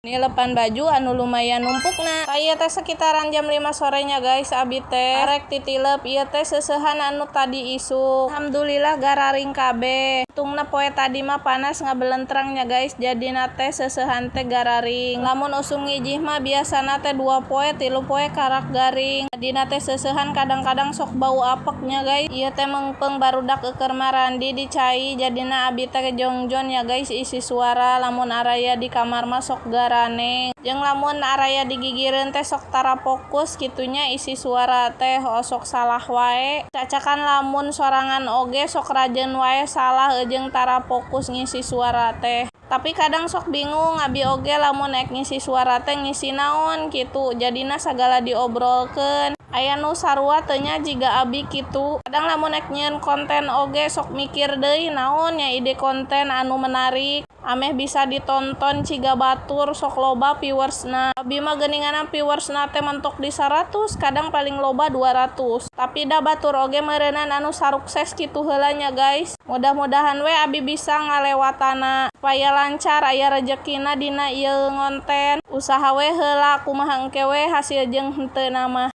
Nilepan baju anu lumayan numpukna. Tah, ieu teh sekitaran jam 5 sore nya, guys, abi teh arek titilep ieu teh seuseuhan anu tadi isuk. Alhamdulillah gararing kabeh. Untungna poe tadi mah panas ngabelentrang nya, guys, jadina teh seuseuhan teh gararing. Lamun usum ngijih mah biasana teh 2 poe 3 poe karak garing. Jadina teh seuseuhan kadang-kadang sok bau apek nya, guys. Ieu teh meungpeung barudak eukeun marandi di cai, jadina abi teh jongjon ya, guys, isi suara. Lamun araya di kamar mah sok garaneng, jeung lamun araya digigireun teh sok tara fokus kitu nya, isi suara teh sok salah wae. Cacakan lamun sorangan oge sok rajeun wae salah jeung tara fokus ngisi suara teh. Tapi kadang sok bingung abi oge lamun ek ngisi suara teh ngisi naon kitu, jadina sagala diobrolkeun. Aya nu sarua teu nya jiga abi kitu? Kadang lamun ek nyieun konten oge sok mikir deui naon nya ide konten anu menarik ameh bisa ditonton ciga batur, sok loba viewersna. Abi mah geuningan viewersna teh mentok di 100, kadang paling loba 200, tapi da batur oge meureunan anu sarukses kitu heula nya, guys. Mudah-mudahan we abi bisa ngalewatanna supaya lancar, aya rejekina dina ieu ngonten. Usaha we heula, kumaha engke we hasil jeung henteuna mah.